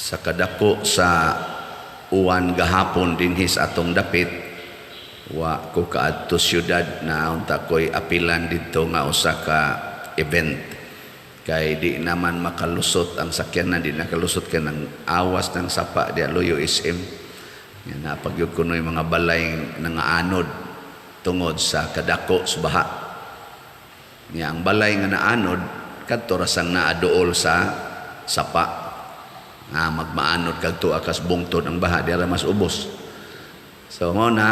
Sa kadako sa uwan gahapon dinhi sa atong dapit, wa ko kaadto syudad na unta ko'y apilan didto nga usa ka event kay di naman makalusot ang sakyanan, di nakalusot kay nang awas ng sapa di Luyo SM. Yan na pagyud kunoy mga balay nangaanod tungod sa kadako sa baha. Nya ang balay nga naanod kadto ra sang naaduol sa sapa nga magmaanod kag tuwa kas bungtod ang baha, di ra mas ubos. So mao na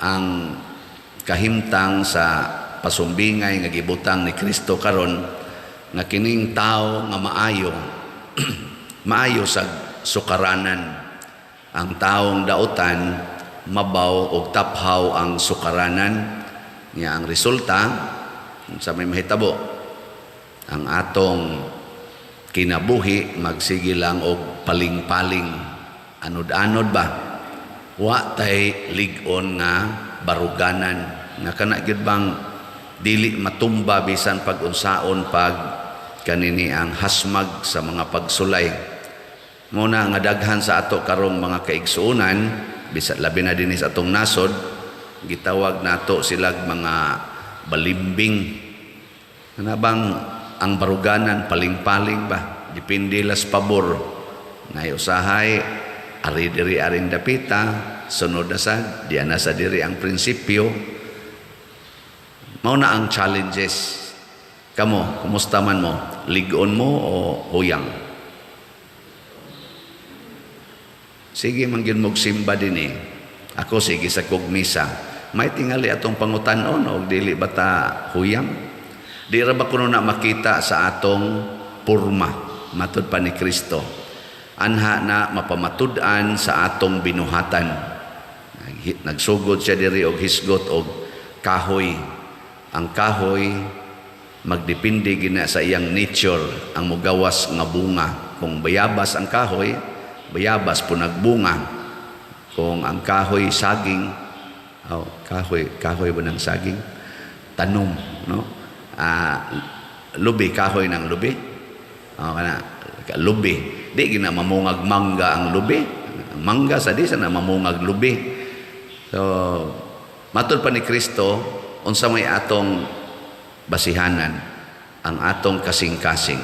ang kahimtang sa pasumbingay nga gibutang ni Kristo karon nga kining tao nga maayo, maayo sa sukaranan. Ang taong dautan, mabaw og taphaw ang sukaranan niya. Ang resulta sa may mahitabo, ang atong kinabuhi magsige lang og paling-paling, anod-anod ba, wa tay lig-on nga baruganan nga kana gyud bang dili matumba bisan pag unsaon pag kanini ang hasmag sa mga pagsulay. Muna nga daghan sa ato karong mga kaigsuonan, bisan labi na dinhi sa atong nasod, gitawag nato silag mga balimbing. Kana bang ang baruganan paling-paling ba, depende las pabor na usahay ari diri aring dapita, sunod na sa diya na sa diri ang prinsipyo. Mao na ang challenges. Kamo, kumusta man mo? Lig-on mo o huyang? Sige man gyud mog simba din eh. Ako sige sa kog misa. May tingali atong pangutan-on og dili ba ta huyang? Di ra ba kuno na makita sa atong porma matud pa ni Kristo? Anha na mapamatud-an sa atong binuhatan. Nagsugod siya diri og hisgot og kahoy. Ang kahoy magdepende gina sa iyang nature ang mugawas nga bunga. Kung bayabas ang kahoy, bayabas po nagbunga. Kung ang kahoy saging, oh, kahoy, kahoy ba ng saging? Tanom, no? Lubi, kahoy ng lubi. Oh, kana lubi. Di gina mamungag mangga ang lubi. Ang mangga sa di sa na mamungag lubi. So, matud pa ni Kristo, unsa may atong basihanan, ang atong kasing-kasing.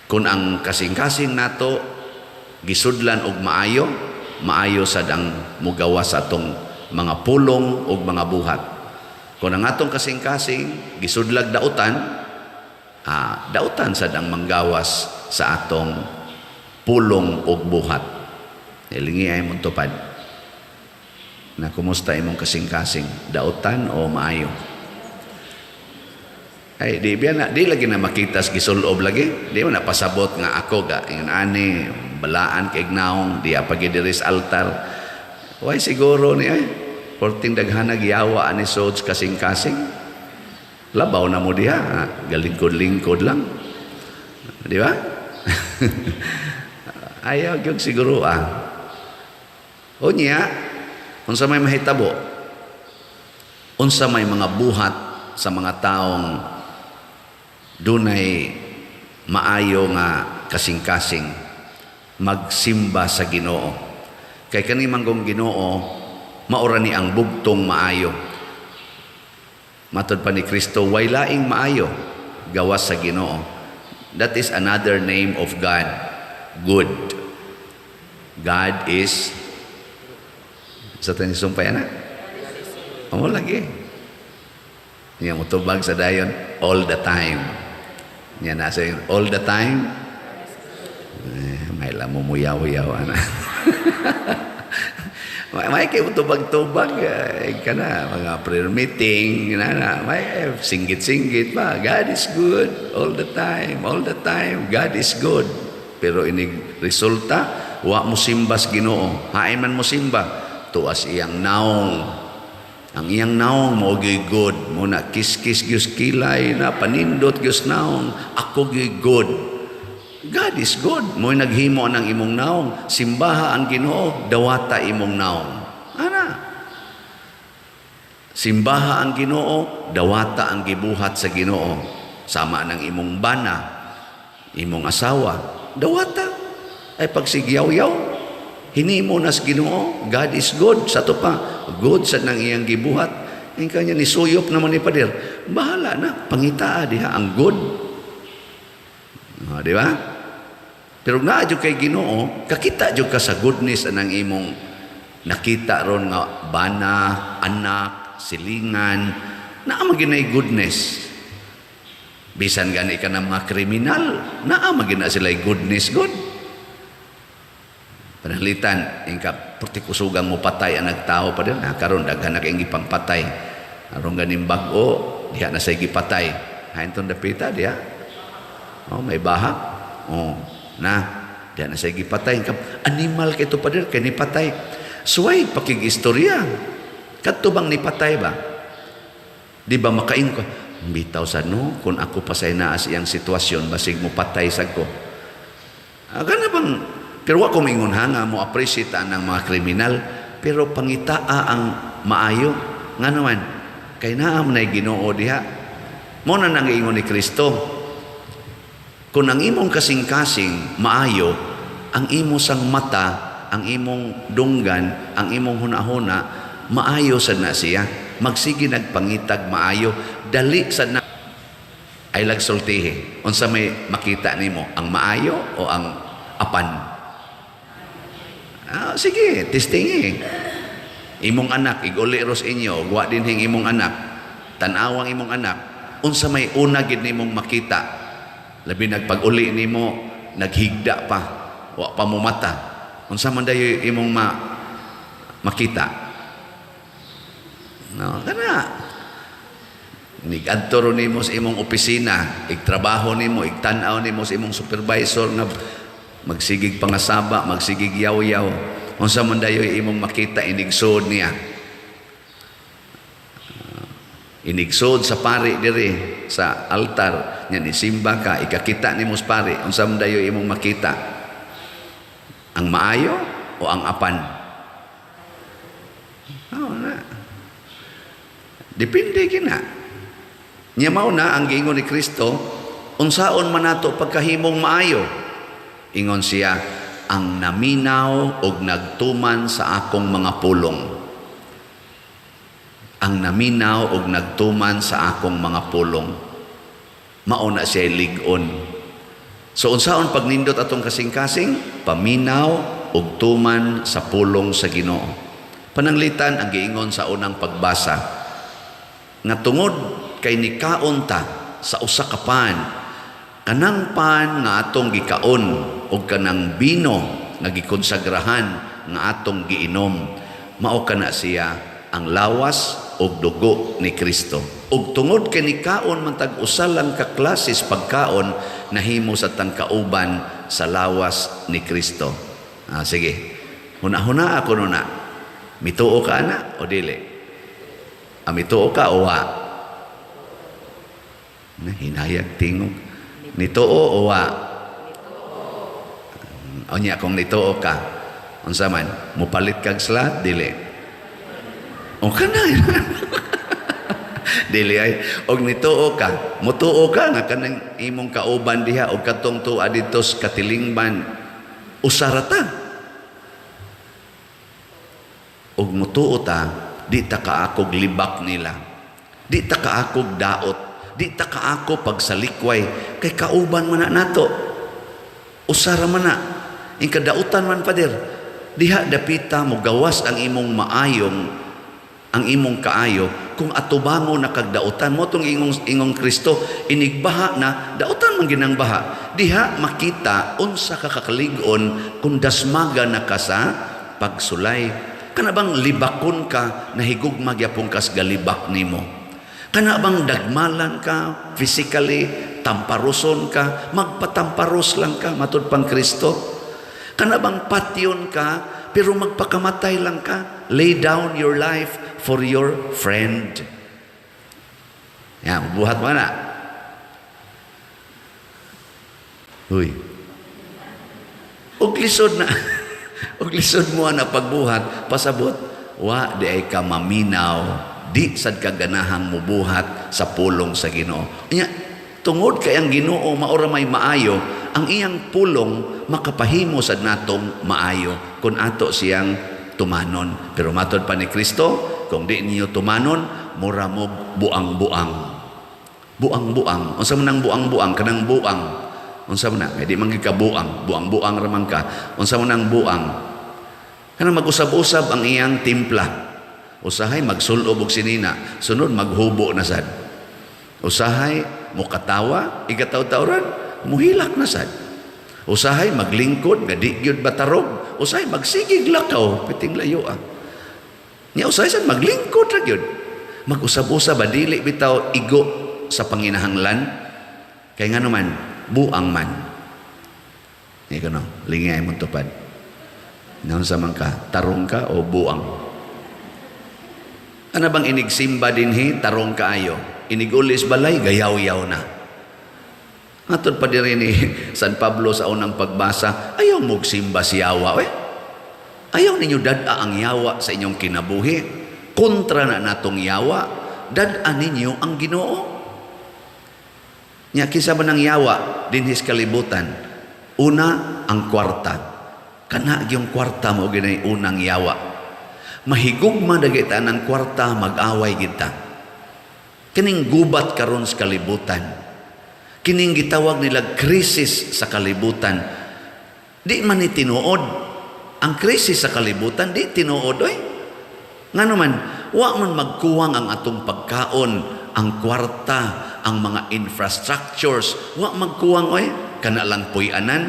Kung ang kasing-kasing nato gisudlan og maayo, maayo sad ang mugawas sa atong mga pulong ug mga buhat. Kung ang atong kasing-kasing gisudlag dautan, dautan sad ang manggawas sa atong pulong ug buhat. Ilingi ay mong tupad. Na kumusta imong kasing-kasing, dautan o maayo? Ay, di biya na, di lagi na makita sa gisulob lagi. Di mo na pasabot nga ako ga ingon ani balaan kay naong di pa diri sa altar. Way siguro ni ay porting daghana giyawa ani sods kasing-kasing. Labaw na mo diha, galingkod-lingkod lang. Di ba? Ayaw gyud siguro ah. Unya, unsa may mahitabo? Unsa may mga buhat sa mga taong dunay maayo nga kasing-kasing? Magsimba sa Ginoo. Kay kani manggong Ginoo, maura ni ang bugtong maayo. Matod pa ni Kristo, way laing maayo gawas sa Ginoo. That is another name of God, good. God is sa tayo sumpay na. Amo lagi. Niya mutubag sa dayon all the time. Niya nasa yun, all the time. Eh, may lamo mo yaw-yaw ana. May kay tubag-tubag eh, ka na mga prayer meeting na na may singgit-singgit pa, "God is good all the time, all the time God is good." Pero inig resulta, wa mo simbas Ginoo. Hain man mo simba, tuas iyang naong. Ang iyang naong mo good mo na, kiskis gyud kilay na, panindot gyud naong, ako gyud good. God is good. Mo'y naghimo ng imong naong. Simbaha ang Ginoo, dawata imong naong. Ana. Simbaha ang Ginoo, dawata ang gibuhat sa Ginoo. Sama ng imong bana, imong asawa, dawata. Ay pagsigyaw-yaw, hinimo nas Ginoo, God is good. Sa to pa, good sa nang iyang gibuhat. Ang kanya nisuyop naman ni pader. Bahala na, pangitaa diha ang good. Oh, di ba? Pero naa jud kay Ginoo, kakita jud ka sa goodness anang imong nakita ron nga bana, anak, silingan, naa man ginay goodness. Bisan gani ka ng mga kriminal, naa man gina sila goodness good. Pananglitan, ingka purti kusugang mo patay ang nagtao pa din, na karon daghan na kayong gipangpatay. Aron ganing bag-o, diha na say gipatay. Hain tong dapita diha. Oh, may baha. Oh, na diha na say gipatay. Ingka, animal kay to pa din kay nipatay. Suway pakig-istorya. Kadto bang nipatay ba? Di ba makain ko? Bitaw sa no, kung ako pa sa naa sa iyang sitwasyon, basig mo patay sad ko. Ah, kana bang, pero wa ko mingon ha nga mo appreciate ang mga kriminal, pero pangitaa ang maayo. Nga naman, kay naa man nay Ginoo diha. Mo na nang giingon ni Kristo. Kung ang imong kasing-kasing maayo, ang imo sang mata, ang imong dunggan, ang imong hunahuna, maayo sad na siya. Magsige nagpangitag maayo, dali sad na ay lagsultihi. Unsa may makita nimo, ang maayo o ang apan? Ah, sige, testingi. Imong anak, iguli ros inyo, wa dinhing imong anak, tan-awang imong anak, unsa may una gid nimong makita? Labi nagpag-uli nimo, naghigda pa, wa pa mo mata. Unsa man dayo imong makita? No, kana. Nigadto ro nimo sa imong opisina, igtrabaho nimo, igtan-aw nimo sa imong supervisor nga magsigig pangasaba, magsigig yaw-yaw. Unsa man dayo imong makita inigsod niya? Inigsod sa pari diri sa altar nya nisimba ka, ikakita nimo sa pari, unsa man dayo imong makita? Ang maayo o ang apan? Oh, na. Depende kina. Nya mao na ang giingon ni Kristo, unsaon man nato pagkahimong maayo? Ingon siya, ang naminaw og nagtuman sa akong mga pulong. Ang naminaw og nagtuman sa akong mga pulong. Mao na siya lig-on. So unsaon pagnindot atong kasing-kasing? Paminaw og tuman sa pulong sa Ginoo. Pananglitan ang giingon sa unang pagbasa nga tungod kay nikaon ta sa usa ka pan, kanang pan nga atong gikaon og kanang bino nga gikonsagrahan nga atong giinom, mao kana siya ang lawas og dugo ni Kristo. Og tungod kay nikaon man tag usa lang ka klases pagkaon, nahimo sa tang kauban sa lawas ni Kristo. Ah, sige. Huna-huna ako nuna. Mituo ka ana o dili? Ah, mituo ka o wa? Na, hinayag tingog. Nituo o wa? O nya, kung nituo ka, unsa man, mupalit kag slat, dili? O kana. Dili ay og nituo ka, mutuo ka nga kanang imong kauban diha og katong tuwa didto sa katilingban usara ta. Og mutuo ta, di ta kaakog libak nila. Di ta kaakog daot, di ta kaako pagsalikway kay kauban man na nato. Usara man na. Ing kadautan man, pader. Diha dapita mo gawas ang imong maayong ang imong kaayo kung atubango na kagdautan mo tong ingong ingong Kristo inigbaha na dautan man ginang baha. Diha makita unsa ka kakalig-on kung dasmaga na ka sa pagsulay. Kana bang libakon ka, nahigugma gyapon kas galibak nimo? Kana bang dagmalan ka physically, tamparuson ka, magpatamparos lang ka matud pang Kristo? Kana bang patyon ka pero magpakamatay lang ka, lay down your life for your friend? Yan, buhat mo na. Uy. Og lisod na. Og lisod mo na pagbuhat, pasabot, wa di ay ka maminaw, di sad ka ganahang mubuhat sa pulong sa Ginoo. Nya, tungod kay ang Ginoo maura may maayo, Ang iyang pulong makapahimo sad natong maayo kung ato siyang tumanon. Pero matod pa ni Kristo, kung di ninyo tumanon, mura mo buang-buang. Buang-buang. Unsa man ang buang-buang? Kanang buang. Unsa man na? Kay di man gyud ka buang. Buang-buang ra man ka. Unsa man ang buang? Kanang mag-usab-usab ang iyang timpla. Usahay magsulob og sinina, sunod maghubo na sad. Usahay mukatawa, igataw-tawran, muhilak na sad. Usahay maglingkod nga di gyud batarog, usahay magsigig lakaw, piting layo ah. Nya usahay sad maglingkod ra gyud. Mag-usab-usab ba dili bitaw igo sa panginahanglan? Kay ngano man, buang man. Ni kuno, lingay mong tupad. Naunsa man ka, tarong ka o buang? Ano bang inigsimba dinhi, tarong kaayo? Inigulis balay, gayaw-yaw na. Matod pa diri ni San Pablo sa unang pagbasa, ayaw mogsimba si yawa, eh. Ayaw ninyo dad-a ang yawa sa inyong kinabuhi. Kontra na natong yawa, dad-a ninyo ang Ginoo. Nya kinsa man ang yawa dinhi sa kalibutan? Una, ang kwarta. Kana gyung kwarta mo ginay unang yawa. Mahigugma na kita ng kwarta, mag-away kita. Kining gubat karon sa kalibutan. Kining gitawag nila krisis sa kalibutan. Di man ni tinuod. Ang krisis sa kalibutan, di tinuod, oy. Ngano man, wa man magkuwang ang atong pagkaon, ang kwarta, ang mga infrastructures, wa magkuwang, oy. Kana lang puy-anan,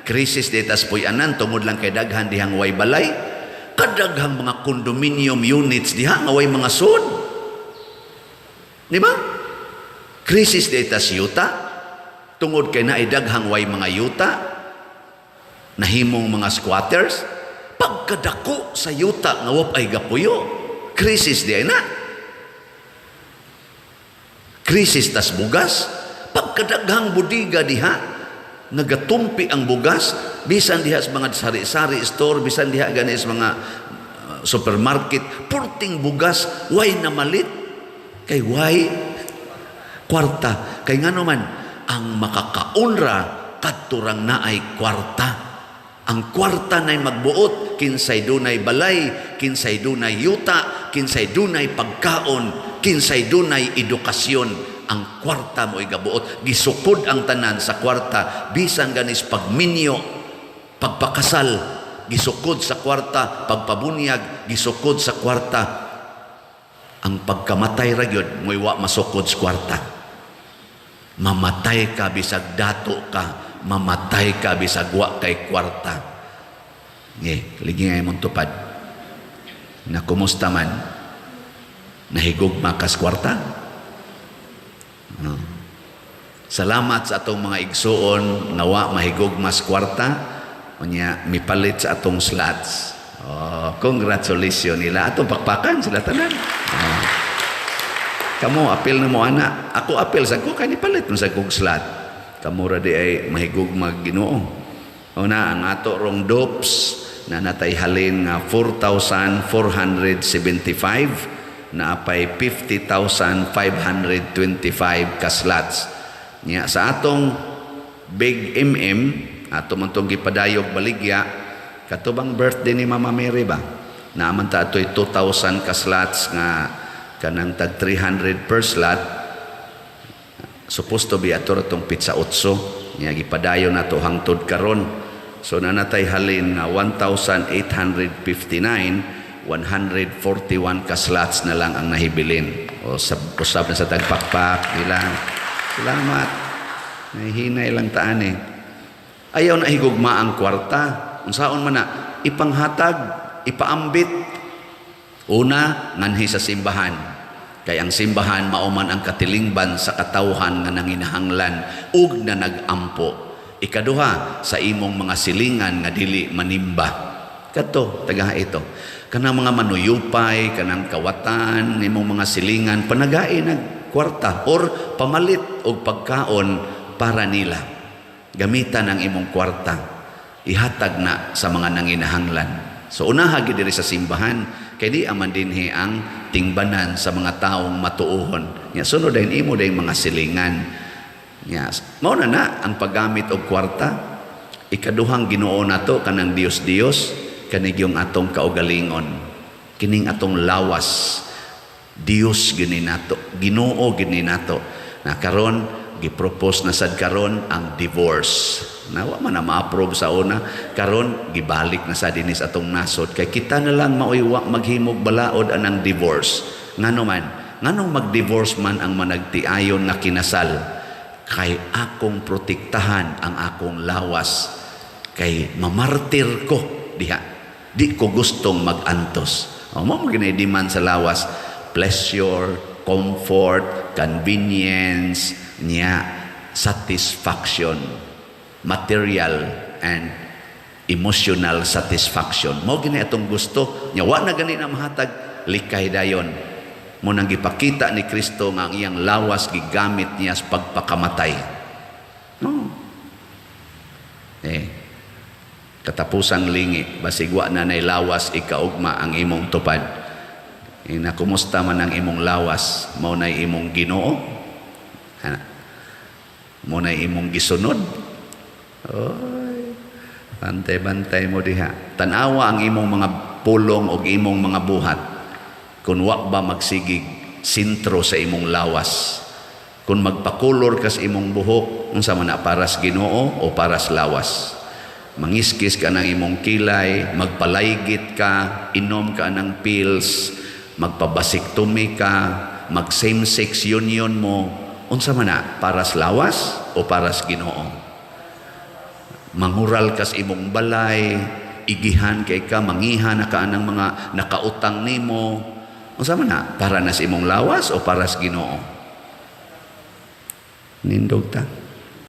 krisis ditas puy-anan, tungod lang kay daghan dihang way balay, kadaghang mga condominium units diha nga way mga sud. Di ba? Krisis ditas yuta, tungod kay naay daghang way mga yuta, nahimong mga squatters, pagkadako sa yuta nga wa ay gapuyo, krisis di ay na. Krisis tas bugas, pagkadaghang budiga diha, nagatumpi ang bugas, bisan diha sa mga sari-sari store, bisan diha gani sa mga supermarket, purting bugas, way namalit, kay way kwarta. Kay ngano man, ang makakaunra, kadturang naay kwarta. Ang kwarta na'y magbuot, kinsay dunay balay, kinsay dunay yuta, kinsay dunay pagkaon, kinsay dunay edukasyon. Ang kwarta mo gabuot. Gisukod ang tanan sa kwarta, bisan ganis pagminyo, pagpakasal, gisukod sa kwarta, pagpabunyag, gisukod sa kwarta. Ang pagkamatay ra gyud mo'y wa masukod sa kwarta. Mamatay ka bisag dato ka, mamatay ka bisag wa kay kwarta. Nge, ligi nga imong tupad. Na kumusta man, nahigugma kas kwarta? No. Salamat sa atong mga igsuon nga wa mahigugma sa kwarta, unya mipalit sa atong slots. Oh, congratulations nila. Atong pakpakan sila tanan. Oh. Kamo apil na mo ana. Ako apil sa ko kay nipalit mo sa kog slot. Kamo ra di ay mahigugma Ginoo. Una ang ato rong dopes na natay halin nga 4,475 na apay 50,525 ka slots. Nya sa atong Big MM ato man tong gipadayog baligya katubang birthday ni Mama Mary ba? Naaman ta atoy 2,000 ka slots nga kanang tag 300 per slot. Supposed to be ato ra tong pizza 8 nya gipadayon nato hangtod karon. So nanatay halin nga 1,859, 141 ka slots na lang ang nahibilin. O sab usab na sa tagpakpak nila. Salamat. Nahihinay lang taan eh. Ayaw na higugma ang kwarta. Unsaon man na ipanghatag, ipaambit. Una, nganhi sa simbahan. Kay ang simbahan mao man ang katilingban sa katawhan nga nanginahanglan ug na nagampo. Ikaduha, sa imong mga silingan nga dili manimba. Kadto, tagaha ito. Kanang mga manuyupay, kanang kawatan, imong mga silingan, panagain nag kwarta or pamalit og pagkaon para nila. Gamitan ang imong kwarta. Ihatag na sa mga nanginahanglan. So unaha gid diri sa simbahan kay di aman dinhi ang tingbanan sa mga taong matuohon. Nya sunod dayon imo dayong mga silingan. Yes. Mao na na ang paggamit og kwarta. Ikaduhang Ginoo nato kanang Dios Dios kani gyung atong kaugalingon. Kining atong lawas. Dios gini nato, Ginoo gini nato. Na karon gipropose na sad karon ang divorce. Na wa man na ma-approve sa una, karon gibalik na sa dinis atong nasod kay kita na lang maoy wa maghimog balaod anang divorce. Ngano man? Nganong mag-divorce man ang managtiayon nga kinasal? Kay akong protektahan ang akong lawas, kay mamartir ko diha, di ko gustong mag-antos. O mo mo demand sa lawas, pleasure, comfort, convenience niya, satisfaction, material and emotional satisfaction. Mo gini atong gusto nya, wa na gani na mahatag likay dayon. Mo nang gipakita ni Kristo nga ang iyang lawas gigamit niya sa pagpakamatay. No. Eh, katapusang lingi, basig wa na nay lawas ikaugma ang imong tupad. Eh, na kumusta man ang imong lawas, mao nay imong Ginoo? Ana. Mao nay imong gisunod? Oy. Bantay-bantay mo diha. Tanawa ang imong mga pulong og imong mga buhat. Kung wa ba magsigig sentro sa imong lawas. Kung magpakulor ka sa imong buhok, unsa man na, para sa Ginoo o para sa lawas? Mangiskis ka ng imong kilay, magpalaygit ka, inom ka ng pills, magpa-vasectomy ka, mag same-sex union mo, unsa man na, para sa lawas o para sa Ginoo? Mangural ka sa imong balay, igihan kay ka, mangiha na ka ng mga nakautang nimo, unsa man na, para na sa imong lawas o para sa Ginoo? Nindog ta.